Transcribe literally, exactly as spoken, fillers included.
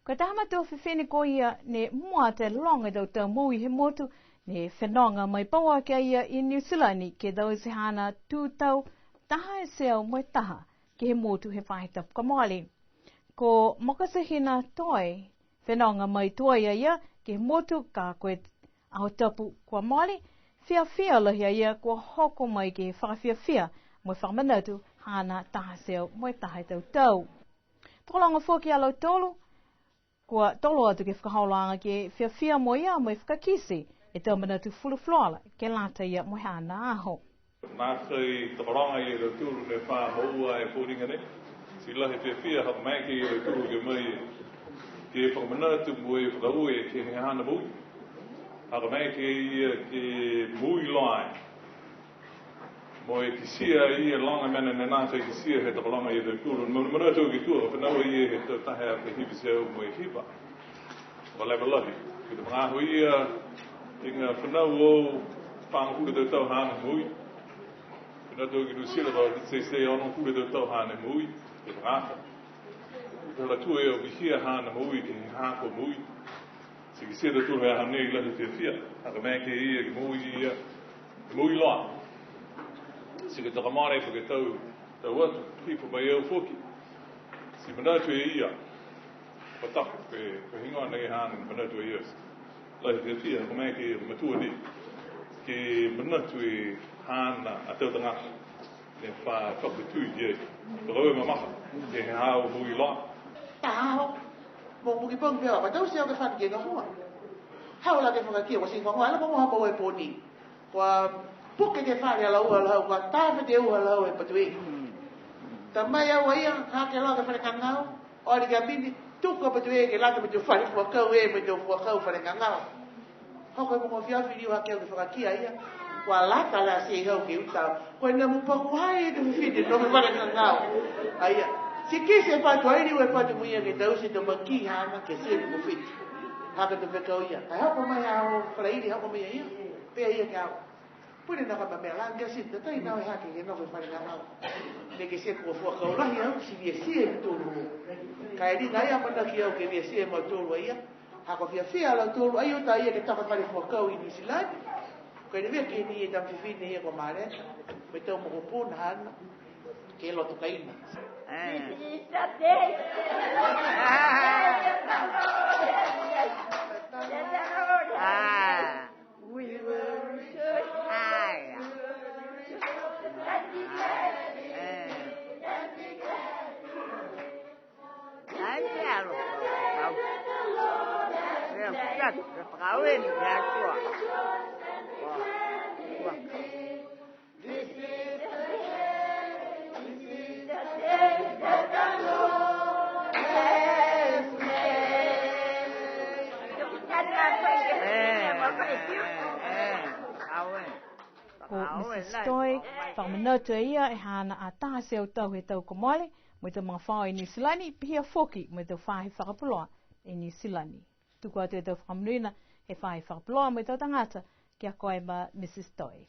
Ko e taha matua fifine ko ia ne mua atu e loga e tau tau moui he motu, ne fenoga mai pauaki a ia i Niu Silani ke taute haana tū tau taha e teau mo e taha ke he motu he faahi tapu kua mole. Ko Mokatahina Toi, fenoga mai tuai a ia ke he motu ka ko e Aho Tapu kua mole, fiafia lahi a ia kua hoko mai ke fakafiafia mo e fakamanatu haana taha e teau mo e taha e tau tau. Tokologa foki a lautolu, kua tolo atu ke fakaholoaga ke fiafia mo ia mo e fakakite e tau manatu fulufuluola ke lata ia mo e haana aho. Nākai tokologa ia e lautolu ne fa moua e foliga nei. Ti lahi e fiafia ha ko e maeke ia e lautolu ke mai ke fakamanatu mo e fakaaue ke he haana moui. Ha ko e maeke ia ke moui loa ai. Mo e kitia ia e loga mena ne nākai kitia he tokologa ia e lautolu. Mo e manatu ki tua, ko e fanau ia he tau taha e afe hiva e teau mo e hiva. Ko e leva lahi. Ko e tau magaaho ia, ti ga fanau o fāgofulu tau tau haana moui. Fanau tau ki Niu Silani, ko e teitei onogofulu tau tau haana moui. Ko e magaaho. Ko e tau tau ia o pihia haana moui ke he haaku a moui. Ti kitia e tautolu he aho nei lahi e fiafia. Ha ko e maeke ia ke moui ia, ke moui loa. Ti ko e toka mole foki e tau, tau atu, hifo mai au foki. Ti manatu e ia. Ko e taha, ko e, ko e heigoa nei haana manatu e ia. Lahi e fiafia, ko e maeke ia matua nei ke manatu e haana a tau tagata ne fa fakatui ki ai. Fakaaue mamafa ke he haau moui loa. Taha aho, mo muki pogi pehē, ka taute au ke fano ke gahua. Haau la ke fakakia, kua ti gahua, ala mo ha pau e pō ni. Kua puke ke he fale a laua, a laua, kua tafe e uha a laua e Patuē. Ta mai au a ia, hake loa ke he fale gagao, ole ki a mimi, tuku a Patuē ke lata mo e tau fale fuakau, e mo e tau fuakau fale gagao. Hoko e mogo afiafi liu hake au ke fakakia a ia. Kua lata la ti hau ke uta. Ko e namu paku ai e tau fifine, no fale gagao. A ia. Ti kitia e Patu ai liu e Patu mo ia ke taute e tau maki haana ke ti e mogo fiti. Hake e tau fekau ia. Ka e hoko mai a o Falaile, hoko mai a ia. Pehē a ia ki a au. Pule nā ka mamea la, nā ka ti tatai nā e hake ke nofo he fale gagao. Neke ti kua fuakau lahi au, ti viatia e tolu. Ka e liga ia amanaki au ke viatia e mautolu a ia. Ha kua fiafia a lautolu, ai uta a ia ke taha fale fuakau i Niu Silani. Ko e leveki ni e tama fifine ia ko Malena. Mo e tau mokopuna haana. Ke loto kaina. Ah. This is the day. Ah. Ah. We will rejoice. Ai, ai. Ai, ai, ai. Ai, ai, ai. This is the day, this is the day that the Lord has made. Ko Mrs Toi, fakamanatu e ia e haana a taha e teau tau he tau kua mole, mo e tau magafaoa i Niu Silani, pihia foki mo e tau faahi fakapuloa i Niu Silani. Tuku atu e tau fakamonuina he faahi fakapuloa mo e tau tagata ki a koe ma Mrs Toi.